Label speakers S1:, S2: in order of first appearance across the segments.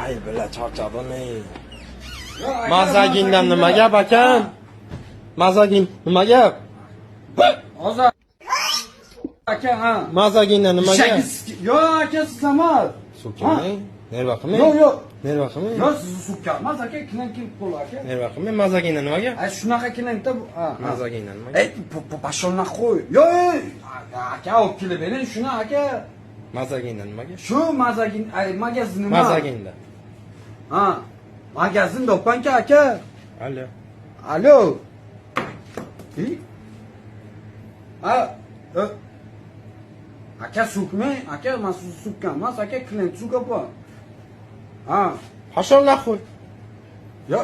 S1: Ay, bila charchadim ey. Mazagindan nima gap akam? Mazagin nima gap?
S2: Hozir aka, ha.
S1: Mazagindan nima gap?
S2: Yo'q aka, siz emas.
S1: So'kmang. Nerva qilmang.
S2: Yo'q, yo'q.
S1: Nerva qilmang.
S2: Yo'q, sizni so'kkan emas aka, klient kelib qoldi aka.
S1: Nerva qilmang. Mazagindan nima gap?
S2: Ay, shunaqa klientda bu. Ha.
S1: Mazagindan nima
S2: Ey,
S1: gap?
S2: пошёл нахуй. Yo'q, yo'q. Aka, olib kelib bering shuni aka.
S1: Mazagindan nima gap?
S2: Shu mazagin, ay, magazin nima?
S1: Mazaginda.
S2: Ha. Magazin do'konka aka.
S1: Alo.
S2: Alo. Ha, aka so'kmang, aka, men sizni so'kkan emas, aka, klient so'kapman. Ha.
S1: Пошёл нахуй.
S2: Yo.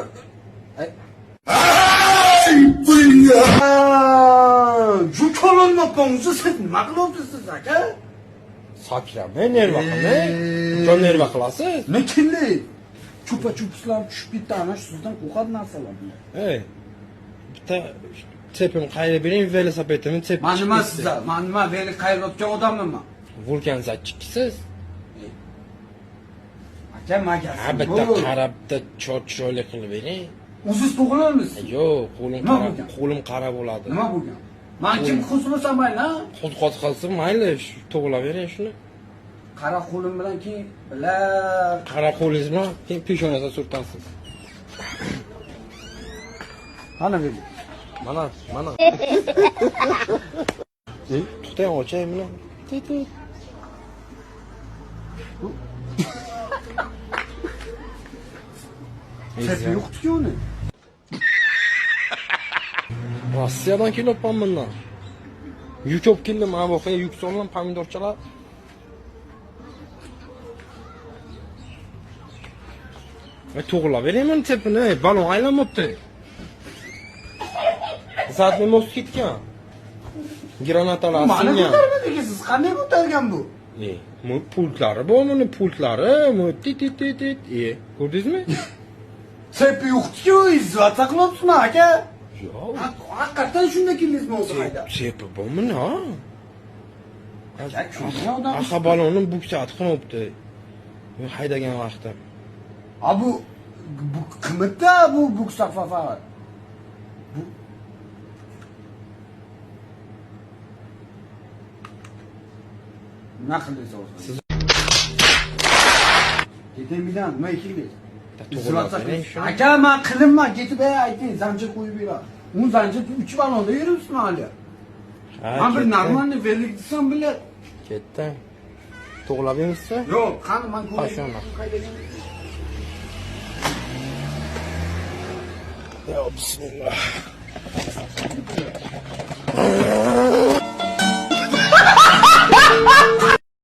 S2: Jukolonmoqqa siz nima qilyapsiz aka?
S1: Sakramang, nerva qilmang. Jon nerva qilasiz.
S2: Ne kirli? Chupa chupslar tushib ketdi, ana shu sizdan qo'rqadi narsalar.
S1: Ey. Bitta tepim qayirib bering, velosipedimni tepib.
S2: Man nima sizlar? Man nima veli qayirayotgan odamman man?
S1: Vulkan zatchikkisiz.
S2: Aka, magazin.
S1: Ha, bitta qarab, bitta chiroyli qilib bering.
S2: O'zingiz to'g'rilamisiz?
S1: Yo'q, qo'lim
S2: Nima
S1: qara,
S2: bo'lgan?
S1: qo'lim qara bo'ladi.
S2: Nima bo'lgan? Man kim xus bo'lsam mayli, ha?
S1: Xud qot qilsa mayli, to'g'rilab bering shuni.
S2: Qara qo'lim bilan keyin bila
S1: Qara qo'lingiz bilan keyin peshonasiga surtasiz.
S2: Qani beri.
S1: Mana, mana. To'xtang, ochay buni. Tit tit.
S2: Tepi yo'qdi-ku uni.
S1: Rossiyadan kelyapman bundan. Yuk olib keldim, mana bu yerga yuk soldim, pomidorchalar. To'g'rilab bering buni tepini, balon aylanmabdi. Zadniy most ketgan. Granatalar
S2: Mani
S1: singan.
S2: ko'tarmadingiz, siz qanday ko'targan bu?
S1: Bu pultlari bor, buni pultlari, bu tit tit tit tit. Ko'rdingizmi?
S2: Tepi yo'qdi-ku, izlata qilyapsizmi aka?
S1: Yo'q.
S2: Haqiqatdan shunda keldingizmi o'zi haydab?
S1: Tepi bormi, ha?
S2: Aka, ko'rgan odam.
S1: Axa balonni buksati qilibdi. Men haydagan vaqtim.
S2: Ha, bu qimmatda bu buksa faqat. Bu nima qildingiz hozir?
S1: Siz
S2: Keting bilan nima keldingiz?
S1: To'g'rilab bering shuni.
S2: Aka, men qilinman, ketib ayting, zanjir qo'yib berar. Un zanjir 3 balonda yuribsizmi hali?
S1: Ha,
S2: Men bir
S1: ketdi.
S2: normalniy velik desam bilar.
S1: Ketdi. To'g'rilab bermaysiz?
S2: Yo'q, qani men ko'ray.
S1: Pashona. Ya bismillah.